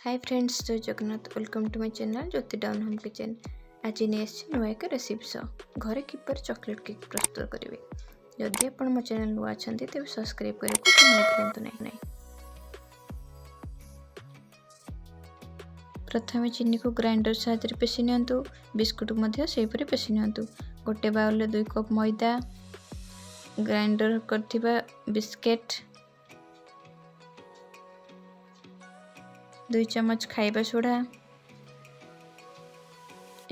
Hi friends, Jay Jagannath. Welcome to my channel Jyoti down home kitchen. ଆଜି ନେଇ ଆସିଛି ନୂଆ ଏକ ରେସିପି ସହ ଘରେ କିପରି ଚକୋଲେଟ୍ କେକ୍ ପ୍ରସ୍ତୁତ କରିବେ। ଯଦି ଆପଣ ମୋ ଚ୍ୟାନେଲ୍ ନୂଆ ଅଛନ୍ତି, ତେବେ ସବସ୍କ୍ରାଇବ୍ କରିବାକୁ ଜମା ଭୁଲନ୍ତୁ ନାହିଁ। ପ୍ରଥମେ ଚିନିକୁ ଗ୍ରାଇଣ୍ଡର ସାହାଯ୍ୟରେ ପେଶି ନିଅନ୍ତୁ। ବିସ୍କୁଟକୁ ମଧ୍ୟ ସେହିପରି ପେଶି ନିଅନ୍ତୁ। ଗୋଟେ ବାଉଲରେ 2 କପ୍ ମଇଦା, ଗ୍ରାଇଣ୍ଡର କରିଥିବା ବିସ୍କେଟ୍, 2 ଚାମଚ ଖାଇବା ସୋଢ଼ା,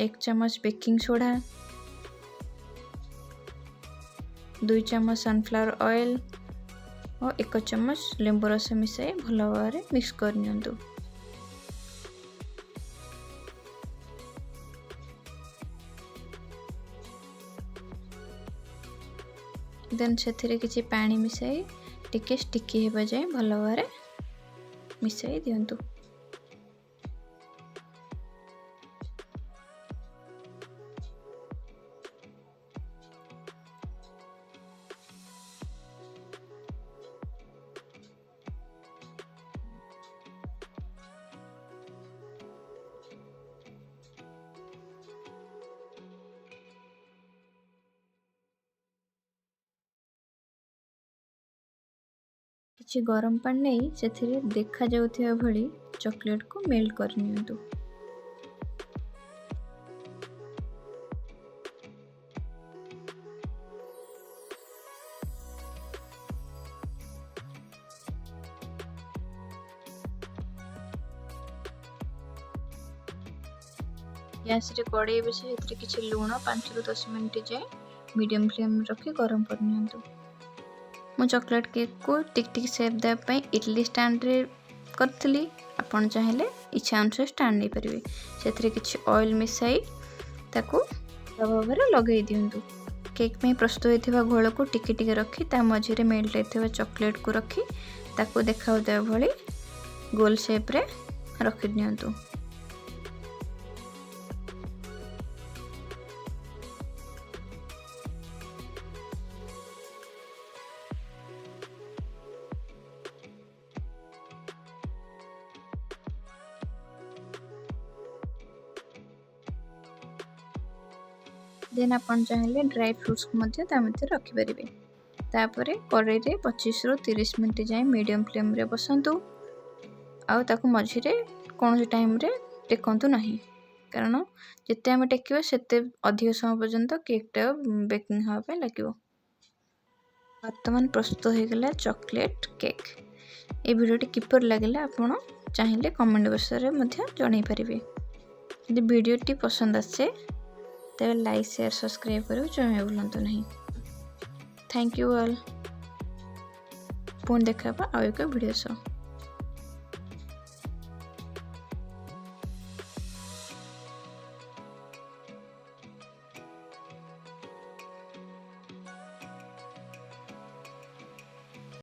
1 ଚାମଚ ବେକିଂ ସୋଢ଼ା, 2 ଚାମଚ ସନଫ୍ଲାୱାର ଅଏଲ୍ ଓ 1 ଚାମଚ ଲେମ୍ବୁ ରସ ମିଶାଇ ଭଲ ଭାବରେ ମିକ୍ସ କରିନିଅନ୍ତୁ। ଦେନ୍ ସେଥିରେ କିଛି ପାଣି ମିଶାଇ ଟିକେ ଷ୍ଟିକି ହେବା ଯାଏଁ ଭଲ ଭାବରେ ମିଶାଇ ଦିଅନ୍ତୁ। କିଛି ଗରମ ପାଣି ନେଇ ସେଥିରେ ଦେଖାଯାଉଥିବା ଭଳି ଚକୋଲେଟ୍କୁ ମେଲ୍ଟ କରିନିଅନ୍ତୁ। ଗ୍ୟାସରେ କଡ଼େଇ ବସାଇ ସେଥିରେ କିଛି ଲୁଣ 5ରୁ 10 ମିନିଟ୍ ଯାଏଁ ମିଡ଼ିୟମ୍ ଫ୍ଲେମ୍ ରଖି ଗରମ କରିନିଅନ୍ତୁ। ମୁଁ ଚକୋଲେଟ୍ କେକ୍କୁ ଟିକ୍ ଟିକ୍ ସେପ୍ ଦେବା ପାଇଁ ଇଡ଼ଲି ଷ୍ଟାଣ୍ଡରେ କରିଥିଲି। ଆପଣ ଚାହିଁଲେ ଇଚ୍ଛା ଅନୁସାରେ ଷ୍ଟାଣ୍ଡ ନେଇପାରିବେ। ସେଥିରେ କିଛି ଅଏଲ୍ ମିଶାଇ ତାକୁ ଭଲ ଭାବରେ ଲଗାଇ ଦିଅନ୍ତୁ। କେକ୍ ପାଇଁ ପ୍ରସ୍ତୁତ ହୋଇଥିବା ଘୋଳକୁ ଟିକେ ଟିକେ ରଖି ତା ମଝିରେ ମେଲ୍ଟ ହେଇଥିବା ଚକୋଲେଟ୍କୁ ରଖି ତାକୁ ଦେଖାଉଥିବା ଭଳି ଗୋଲ ସେପ୍ରେ ରଖିଦିଅନ୍ତୁ। ଦେନ୍ ଆପଣ ଚାହିଁଲେ ଡ୍ରାଏ ଫ୍ରୁଟ୍ସକୁ ମଧ୍ୟ ତା ମଧ୍ୟରେ ରଖିପାରିବେ। ତାପରେ କଡ଼େଇରେ 25ରୁ 30 ମିନିଟ୍ ଯାଏଁ ମିଡ଼ିୟମ୍ ଫ୍ଲେମ୍ରେ ବସାନ୍ତୁ ଆଉ ତାକୁ ମଝିରେ କୌଣସି ଟାଇମ୍ରେ ଟେକନ୍ତୁ ନାହିଁ, କାରଣ ଯେତେ ଆମେ ଟେକିବା ସେତେ ଅଧିକ ସମୟ ପର୍ଯ୍ୟନ୍ତ କେକ୍ଟା ବେକିଂ ହେବା ପାଇଁ ଲାଗିବ। ବର୍ତ୍ତମାନ ପ୍ରସ୍ତୁତ ହୋଇଗଲା ଚକୋଲେଟ୍ କେକ୍। ଏ ଭିଡ଼ିଓଟି କିପରି ଲାଗିଲା, ଆପଣ ଚାହିଁଲେ କମେଣ୍ଟ ବକ୍ସରେ ମଧ୍ୟ ଜଣାଇ ପାରିବେ। ଯଦି ଭିଡ଼ିଓଟି ପସନ୍ଦ ଆସେ, ତେବେ ଲାଇକ୍, ସେୟାର, ସବସ୍କ୍ରାଇବ୍ କରିବାକୁ ଜମା ଭୁଲନ୍ତୁ ନାହିଁ। Thank you all. ପୁଣି ଦେଖା ହେବ ଆଉ ଏକ ଭିଡ଼ିଓ ସହ।